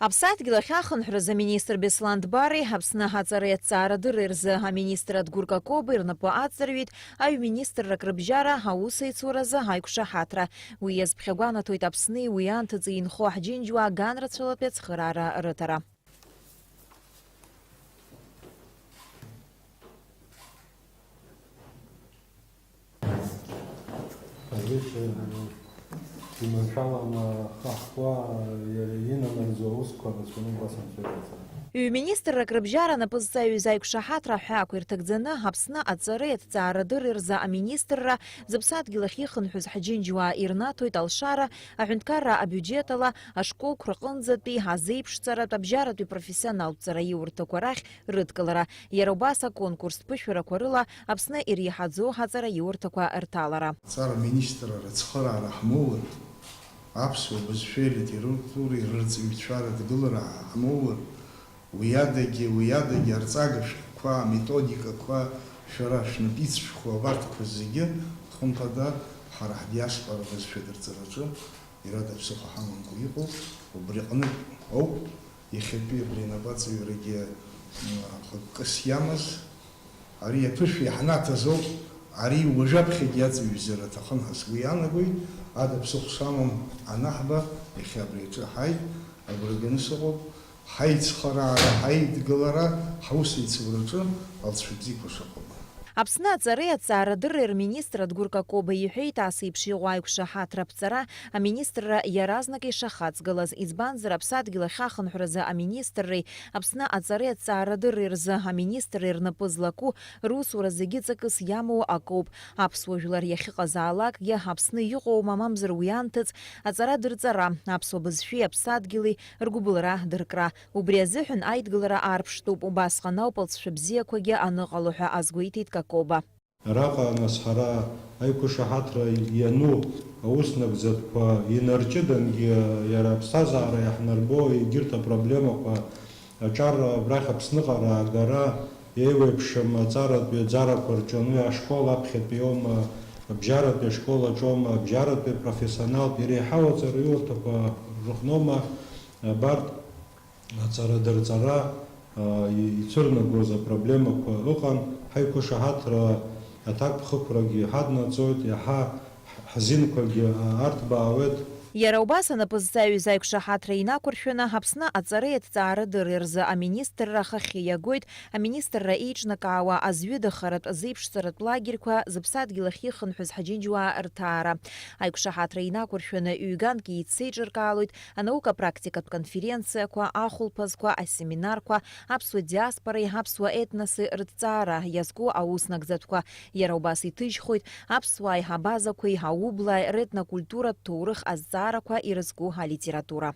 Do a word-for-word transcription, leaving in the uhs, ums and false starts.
Аԥсадгьыл ахь ахынҳәразы аминистр Беслан Дбари Аԥсны аҵареи аҭҵаарадырреи рзы аминистр Адгәыр Какобеи рнапы аҵарҩит аҩ-министррак рыбжьара аусеицуразы аиқәшаҳаҭра. Уи иазԥхьагәанаҭоит Аԥсни уи анҭыҵи инхо ҳџьынџьуаа аганрацәалатәи ацхыраара рыҭара. Ари, э, иманшәаланы ахы ахкуа, иара инанагӡо аусқәа рацәаны убас анцәа иҟаҵара. Ҩ-министррак рыбжьара напызҵаҩыз аиқәшаҳаҭра аҳәаақәа ирҭагӡаны Аԥсны аҵареи аҭҵаарадырреи рзы аминистрра, зыԥсадгьыл ахь ихынҳәыз ҳџьынџьуаа ирнаҭоит алшара, аҳәынҭқарра абиуџьет ала, ашколқәа рҟынӡатәи азеиԥшҵаратә абжьаратәи профессионалтә ҵараиурҭақәа рахь рыдкылара. Иара убас аконкурстә ԥышәарақәа рыла Аԥсны иреиҳаӡоу аҵараиурҭақәа рҭалара. Аҵара министрра рыцхыраара ҳмоур, аԥсуа бызшәеи литературеи рырҵаҩцәа рыдгылара ҳмоур, уи адагьы, уи адагьы арҵага шәҟәқәа, аметодикақәа шәара шәнапы ицәшәху абарҭқәа зегьы, хымԥада, ҳара ҳдиаспора бызшәа дырҵараҿы Иара даԥсыхәа ҳамамкәа иҟоуп, убри аҟнытә ауп иахьатәи абри анапаҵаҩрагьы, м, ахықәкыс иамаз. Ари аԥышәа иаҳнаҭаз ауп, ари уажәаԥхьагьы аҵаҩызар аҭахын ҳәа сгәы иаанагоит, ада ԥсыхәа шамам анаҳба, иахьа абри аҿы ҳааит, агәра ганы сыҟоуп, ҳаицхыраара, ҳаидгылара, ҳусеицураҿы алҵшәа бзиақәа шыҟоу. Аԥсны аҵареи аҭҵаарадырреи рминистр Адгәыр Какоба иҳәеит, ас еиԥш иҟоу аиқәшаҳаҭра аԥҵара аминистрра иаразнак ишахаҵгылаз, избанзар, аԥсадгьыл ахь ахынҳәразы аминистрреи Аԥсны аҵареи аҭҵаарадырреи рзы аминистрреи рнапы злаку русура зегьы ҵакыс иамоу акоуп. Аԥсуа жәлар иахьыҟазаалакгьы Аԥсны иҟоума, мамзар уи анҭыҵ аҵара дырҵара, аԥсуа бызшәеи аԥсадгьыли ргәыбылра дыркра. Убри азыҳәан аидгылара аарԥштәуп, убасҟан ауп алҵшәа бзиақәагьы аныҟало ҳәа азгәеиҭеит Какоба. Араҟа, нас, ҳара аиқәышаҳаҭра иану аус нагӡатәқәа инарҷыдангьы, иара аԥсҭазаара иаҳнарбо егьырҭ апроблемақәа аҿар абрахь Аԥсныҟа раагара, еиуеиԥшым аҵаратәи аӡарақәа рҿы, ани ашкол аԥхьатәи аума, абжьаратәи ашкол аҿоума, абжьаратәи апрофессионалтә иреиҳау аҵараиурҭақәа рыҟноума, абарҭ аҵарадырҵара, а, и-, ицәырнагоз апроблемақәа ыҟан, ҳаиқәышаҳаҭра аҭакԥхықәрагьы ҳаднаҵоит, иаҳа ҳ-, ҳзинқәагьы, а, арҭбаауеит. Иара убас анапызҵаҩыз аиқәшаҳаҭра инақәыршәаны Аԥсны аҵареи аҭҵаарадырреи рзы аминистрра ахахьы иагоит аминистрра еиҿнакаауа азҩыда харатә азеиԥшҵаратә лагерьқәа, зыԥсадгьыл ахь ихынҳәыз ҳџьынџьуаа рҭаара. Аиқәшаҳаҭра инақәыршәаны ҩганк еицеиҿыркаалоит, анаука-практикатә конференциақәа, ахәылԥазқәа, асеминарқәа, аԥсуа диаспореи аԥсуа етноси рыҭҵаара иазку ауснагӡатәқәа. Иара убас иҭыжьхоит аԥсуааи абазақәеи, аублааи ретнокультуратә ҭоурых азҵаарақәа ирызку алитература.